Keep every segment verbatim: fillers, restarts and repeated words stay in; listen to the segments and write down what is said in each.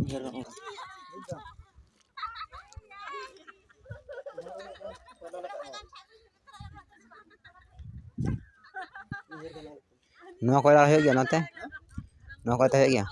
ᱩᱭᱦᱟᱹᱨ ᱜᱟᱱᱚᱜ ᱠᱟᱱᱟ᱾ ᱱᱚᱣᱟ ᱠᱚᱭᱞᱟ ᱦᱩᱭᱩᱜ ᱜᱮᱭᱟ ᱱᱚᱛᱮ? ᱱᱚᱣᱟ ᱠᱚᱭᱞᱟ ᱦᱩᱭᱩᱜ ᱜᱮᱭᱟ?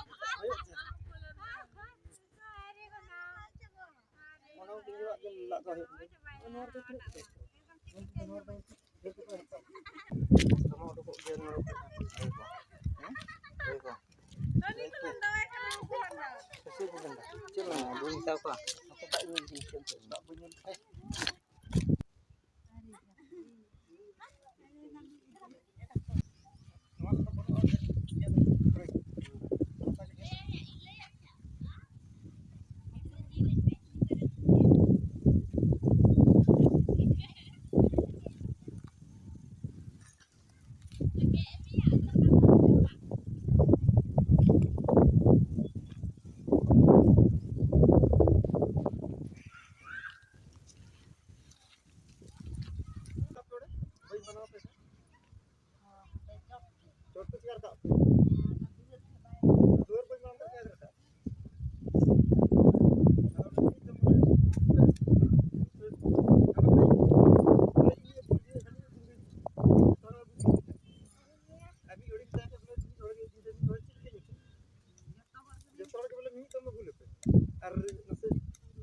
ᱟᱨ ᱱᱟᱥᱮ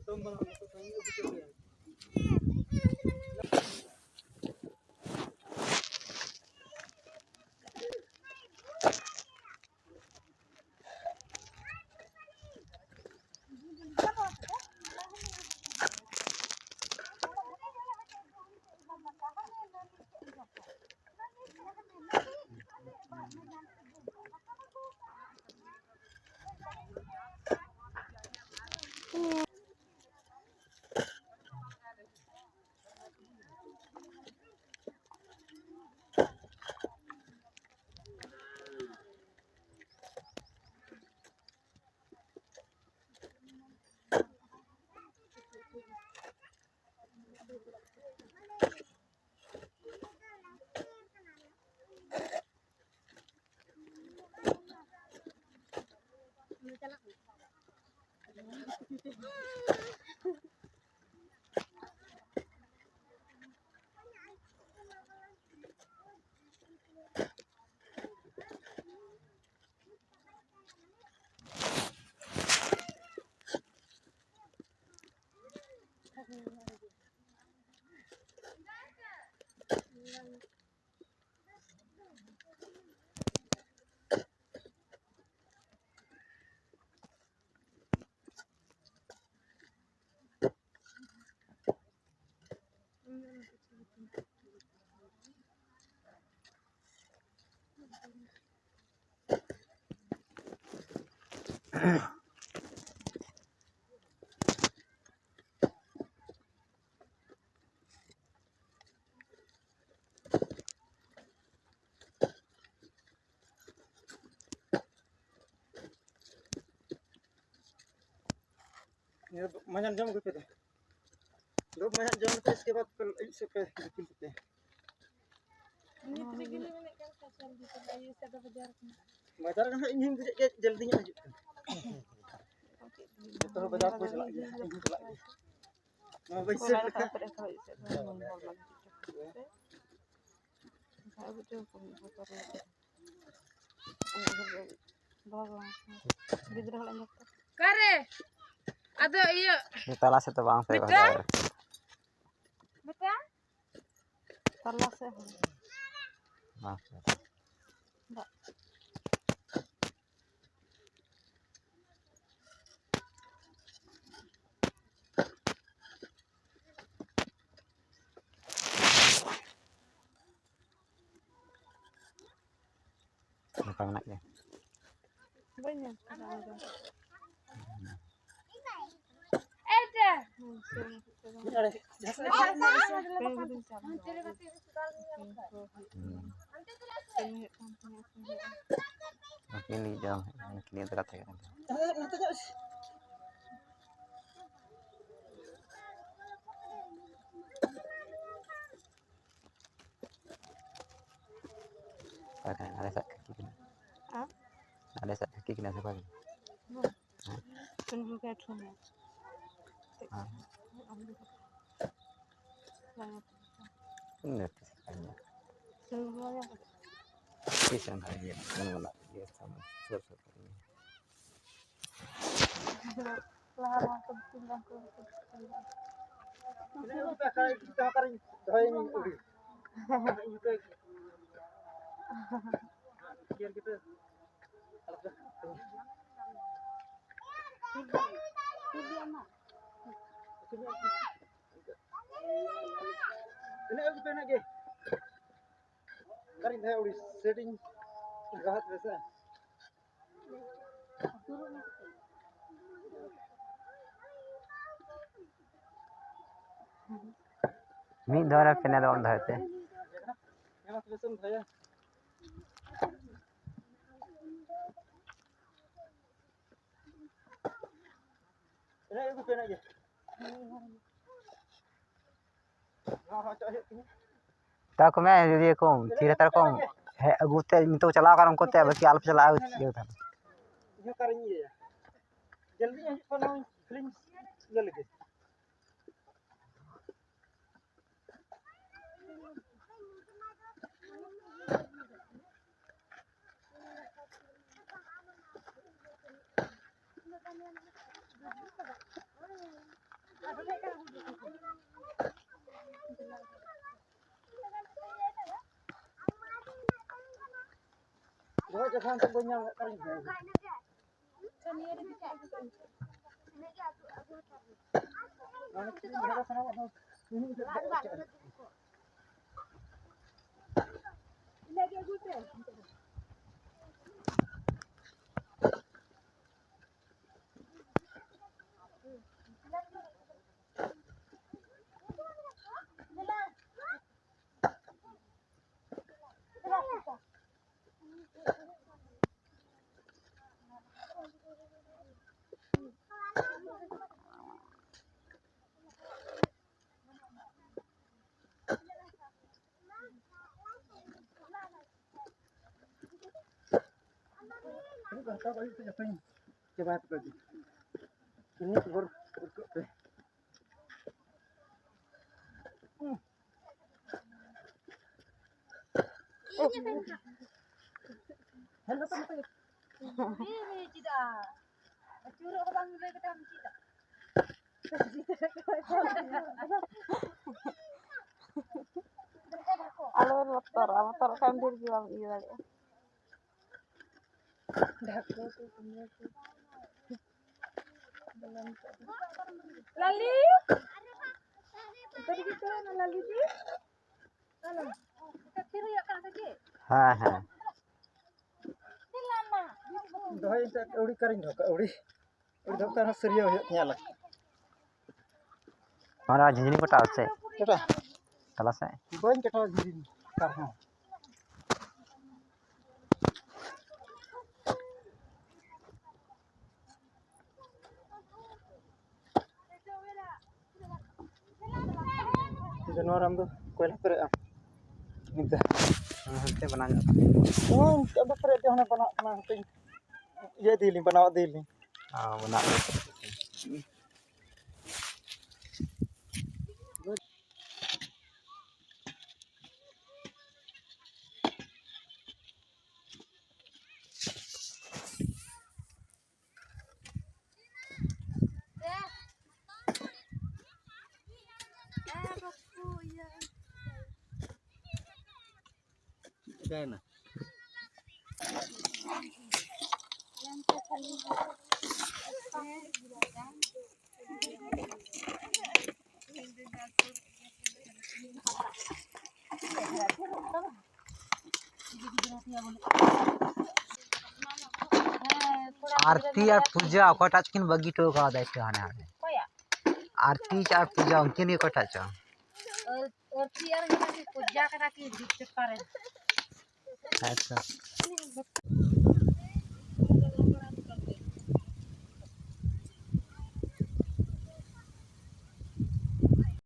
ᱫᱚᱢ ᱵᱟᱹᱱᱩᱜᱼᱟ, ᱱᱟᱥᱮ ᱥᱟᱺᱜᱤᱧ ᱧᱚᱜ ᱵᱩᱡᱷᱟᱹᱣ ᱜᱮᱭᱟ᱾ ᱱᱤᱭᱟᱹ ᱢᱟᱡᱟᱱ ᱡᱚᱢ ᱟᱹᱜᱩᱭ ᱯᱮ ᱛᱚ᱾ ᱫᱩᱲᱩᱵ ᱢᱟᱡᱟᱱ ᱡᱚᱢ ᱠᱟᱛᱮ ᱤᱥᱠᱮ ᱵᱟᱫ ᱯᱮ ᱟᱹᱭᱩᱵ ᱥᱮᱫ ᱯᱮ ᱫᱤᱯᱤᱞ ᱠᱚᱯᱮ᱾ ᱱᱤᱛ ᱨᱮᱜᱮ ᱞᱮ ᱢᱮᱱᱮᱫ ᱠᱟᱱ ᱠᱷᱟᱱ ᱡᱚᱞᱫᱤ ᱪᱟᱞᱟᱜ ᱟᱹᱭᱩᱵ ᱥᱮᱫ ᱫᱚ ᱵᱟᱡᱟᱨ ᱠᱟᱱᱟ᱾ ᱵᱟᱡᱟᱨ ᱠᱟᱱᱟ, ᱤᱧ ᱦᱚᱸᱧ ᱵᱩᱡᱮᱫ ᱜᱮᱭᱟ ᱡᱚᱞᱫᱤ ᱧᱚᱜ ᱦᱤᱡᱩᱜ ᱠᱟᱱᱟ᱾ ᱡᱚᱛᱚ ᱦᱚᱲ ᱵᱟᱡᱟᱨ ᱠᱚ ᱪᱟᱞᱟᱜ ᱜᱮᱭᱟ, ᱤᱧ ᱦᱚᱸᱧ ᱪᱟᱞᱟᱜ ᱜᱮᱭᱟ᱾ ᱱᱚᱣᱟ ᱵᱟᱹᱭᱥᱟᱹᱠᱷ ᱞᱮᱠᱟ᱾ ᱜᱤᱫᱽᱨᱟᱹ ᱦᱚᱲ ᱟᱸᱡᱚᱢ ᱠᱟᱛᱮ᱾ ᱚᱠᱟᱨᱮ? ᱟᱫᱚ ᱤᱭᱟᱹ ᱛᱟᱞᱟ ᱥᱮᱫ ᱫᱚ ᱵᱟᱝ ᱥᱮ ᱵᱮᱴᱟ? ᱵᱟᱡᱟᱨ᱾ ᱵᱮᱴᱟ? ᱛᱟᱞᱟ ᱥᱮᱫ ᱦᱚᱸ᱾ ᱵᱟᱝ ᱥᱮ᱾ ᱫᱟᱜ᱾ ᱱᱚᱝᱠᱟ ᱢᱮᱱᱟᱜ ᱜᱮᱭᱟ᱾ ᱵᱟᱹᱧ ᱧᱮᱞ ᱠᱟᱫᱟ ᱚᱱᱟ ᱫᱚ᱾ ᱦᱩᱸ, ᱥᱮ ᱚᱱᱟ ᱠᱚ ᱫᱚ᱾ ᱢᱤᱫ ᱟᱲᱮ, ᱡᱟᱦᱟᱸ ᱥᱮᱫ ᱨᱮ ᱠᱟᱹᱢᱤ ᱜᱤᱫᱤᱧ ᱪᱟᱞᱟᱜ ᱠᱟᱱᱟ᱾ ᱠᱟᱹᱢᱤ ᱦᱩᱭᱩᱜ ᱠᱟᱱ ᱛᱤᱧᱟᱹ, ᱟᱹᱠᱷᱨᱤᱧ ᱦᱩᱭᱩᱜᱼᱟ᱾ ᱩᱱᱠᱤᱱ ᱞᱟᱹᱜᱤᱫ ᱫᱚ, ᱩᱱᱠᱤᱱ ᱞᱟᱹᱜᱤᱫ ᱫᱚ ᱠᱟᱛᱷᱟ ᱠᱟᱱᱟ᱾ ᱱᱚᱛᱮ ᱧᱚᱜ ᱥᱮ᱾ ᱚᱠᱟ ᱠᱟᱱᱟ? ᱟᱞᱮ ᱥᱮᱫ ᱠᱟᱹᱠᱤ ᱠᱟᱱᱟ᱾ ᱦᱮᱸ? ᱟᱞᱮ ᱥᱮᱫ ᱠᱟᱹᱠᱤ ᱠᱟᱱᱟ ᱥᱮ ᱚᱠᱟ ᱠᱟᱱᱟ? ᱦᱮᱸ᱾ ᱦᱮᱸ? ᱥᱩᱱᱩᱢ ᱯᱤᱴᱷᱟᱹ ᱦᱮᱸ᱾ ᱛᱤᱥ ᱮᱢ ᱦᱟᱹᱨᱤᱭᱟ? ᱢᱟᱱᱮ ᱚᱱᱟ ᱤᱭᱟᱹ ᱥᱟᱢᱟᱱ ᱥᱩᱨ ᱥᱩᱯᱩᱨ ᱜᱮ᱾ ᱞᱟᱦᱟ ᱞᱟᱦᱟ ᱠᱚ ᱫᱤᱥᱚᱢ ᱵᱟᱝ ᱠᱚ ᱦᱩᱭᱩᱜᱼᱟ᱾ ᱛᱤᱱᱟᱹᱜ ᱟᱹᱜᱩ ᱯᱮ ᱦᱮᱱᱟᱜ ᱜᱮ? ᱚᱠᱟᱨᱤᱧ ᱫᱚᱦᱚᱭᱟ? ᱩᱲᱤ ᱥᱮᱴᱤᱧ ᱨᱟᱦᱟᱛ ᱨᱮ ᱥᱮ? ᱢᱤᱫ ᱫᱷᱟᱣ ᱨᱮ ᱯᱮᱱᱮᱞ ᱵᱟᱢ ᱫᱚᱦᱚᱭ ᱛᱮ᱾ ᱦᱮᱸ, ᱢᱟ ᱛᱚᱵᱮ ᱪᱮᱫ ᱮᱢ ᱫᱚᱦᱚᱭᱟ? ᱮᱱᱮᱡ ᱟᱹᱜᱩ ᱯᱮ, ᱮᱱᱮᱡ ᱜᱮ᱾ ᱱᱚᱣᱟ ᱦᱚᱸ ᱚᱪᱚᱜ ᱦᱩᱭᱩᱜ ᱛᱤᱧᱟᱹ᱾ ᱛᱟᱣ ᱠᱚ ᱢᱮ, ᱡᱩᱫᱤ ᱠᱚ ᱛᱷᱤᱨ ᱦᱟᱛᱟᱲ ᱠᱚᱜ, ᱦᱮᱡ ᱟᱹᱜᱩ ᱛᱮ ᱱᱤᱛᱚᱜ ᱪᱟᱞᱟᱣ ᱟᱠᱟᱱ ᱩᱱᱠᱩ ᱛᱮ, ᱵᱟᱹᱠᱤ ᱟᱞᱚᱯᱮ ᱪᱟᱞᱟᱜᱼᱟ, ᱪᱤᱠᱟᱹ ᱠᱟᱛᱷᱟ᱾ ᱤᱧ ᱦᱚᱸ ᱚᱠᱟᱨᱤᱧ ᱤᱭᱟᱹᱭᱟ? ᱡᱚᱞᱫᱤ ᱦᱤᱡᱩᱜ ᱠᱟᱱᱟ, ᱯᱷᱤᱞᱢ ᱤᱭᱟᱹ ᱞᱟᱹᱜᱤᱫ᱾ ᱫᱚᱦᱚᱭ ᱡᱚᱠᱷᱚᱱ ᱫᱚ ᱵᱟᱹᱧ ᱧᱟᱢ ᱞᱮᱫ ᱛᱟᱨᱤᱧ ᱫᱚᱦᱚᱭ᱾ ᱦᱟᱛᱟᱣ ᱠᱟᱜ ᱦᱩᱭᱩᱜ ᱛᱮ ᱡᱚᱛᱚᱧ ᱪᱟᱵᱟᱭ ᱛᱟᱠᱚᱣᱟ ᱡᱤᱞ᱾ ᱤᱱᱟᱹᱜ ᱜᱚᱨ ᱯᱟᱹᱨᱠᱟᱹᱜ ᱯᱮ᱾ ᱦᱮᱞᱳ ᱛᱚ ᱢᱚᱛᱚ᱾ ᱪᱮᱫᱟᱜ? ᱟᱹᱪᱩᱨᱚᱜ ᱦᱚᱸ ᱵᱟᱝ ᱞᱟᱹᱭ ᱠᱟᱛᱮ ᱟᱢ ᱪᱮᱫᱟᱜ? ᱟᱞᱚ ᱵᱚᱛᱚᱨᱚᱜᱼᱟ, ᱵᱚᱛᱚᱨᱚᱜ ᱠᱷᱟᱱ ᱰᱷᱮᱨ ᱜᱮ ᱵᱟᱢ ᱤᱭᱟᱹ ᱫᱟᱲᱮᱭᱟᱜᱼᱟ᱾ ᱰᱷᱟᱠᱚ ᱛᱮ ᱠᱩᱢᱵᱽᱲᱩ ᱠᱚ᱾ ᱞᱟᱞᱤ! ᱩᱛᱟᱹᱨ ᱜᱮ ᱛᱚ ᱚᱱᱟ ᱞᱟᱞᱤ ᱫᱤ᱾ ᱦᱮᱸ, ᱦᱮᱸ᱾ ᱫᱚᱦᱚᱭ ᱤᱧ ᱛᱮ ᱟᱹᱣᱲᱤ ᱚᱠᱟᱨᱤᱧ ᱫᱚᱦᱚ ᱠᱟᱜᱼᱟ, ᱟᱹᱣᱲᱤ᱾ ᱟᱹᱣᱲᱤ ᱫᱚᱦᱚ ᱠᱟᱜ ᱨᱮᱦᱚᱸ ᱥᱟᱹᱨᱭᱟᱹᱣ ᱦᱩᱭᱩᱜ ᱛᱤᱧᱟ ᱞᱟᱹᱠᱛᱤ᱾ ᱚᱱᱟ ᱡᱷᱤᱸᱡᱽᱨᱤ ᱠᱚᱴᱟ ᱥᱮ? ᱪᱮᱫᱟᱜ? ᱛᱟᱞᱟ ᱥᱮᱫ? ᱵᱟᱹᱧ ᱠᱟᱴᱟᱣᱟ ᱡᱷᱤᱸᱡᱽᱨᱤ ᱚᱠᱟ ᱨᱮᱦᱚᱸ᱾ ᱡᱟᱱᱣᱟᱨ ᱟᱢ ᱫᱚ ᱠᱚᱭᱞᱟ ᱯᱮᱨᱮᱡ ᱟᱢ᱾ ᱱᱤᱛ ᱫᱚ᱾ ᱦᱮᱸ, ᱦᱟᱱᱛᱮ ᱵᱮᱱᱟᱣ ᱧᱚᱜ ᱠᱟᱱᱟ᱾ ᱦᱮᱸ, ᱱᱤᱛᱚᱜ ᱫᱚ ᱯᱮᱨᱮᱡ ᱫᱚ ᱦᱟᱱᱮ ᱵᱮᱱᱟᱣ ᱠᱟᱱᱟ, ᱦᱟᱱᱛᱮᱧ ᱤᱭᱟᱹ ᱤᱫᱤᱭᱟᱞᱤᱧ, ᱵᱮᱱᱟᱣ ᱤᱫᱤᱭᱟᱞᱤᱧ᱾ ᱚ, ᱵᱮᱱᱟᱣ ᱤᱫᱤ᱾ ᱪᱤᱠᱟᱹᱭᱮᱱᱟ? ᱟᱨᱛᱤ ᱟᱨ ᱯᱩᱡᱟ ᱚᱠᱚᱭᱴᱟᱜ ᱪᱚᱠᱤᱱ ᱵᱟᱹᱜᱤ ᱦᱚᱴᱚ ᱠᱟᱣᱫᱟ ᱮᱠᱴᱩ ᱦᱟᱱᱮ ᱦᱟᱱᱮ᱾ ᱚᱠᱚᱭᱟᱜ? ᱟᱨᱛᱤ ᱟᱨ ᱯᱩᱡᱟ ᱩᱱᱠᱤᱱ ᱜᱮ ᱚᱠᱚᱭᱴᱟᱜ ᱪᱚ? ᱟᱨ-, ᱟᱨᱛᱤ ᱟᱨ ᱢᱤᱫᱴᱟᱝ ᱯᱩᱡᱟ ᱠᱟᱱᱟ ᱠᱤᱱ ᱡᱩᱜᱽ ᱪᱮᱛᱟᱱ ᱨᱮ᱾ ᱟᱪᱪᱷᱟ᱾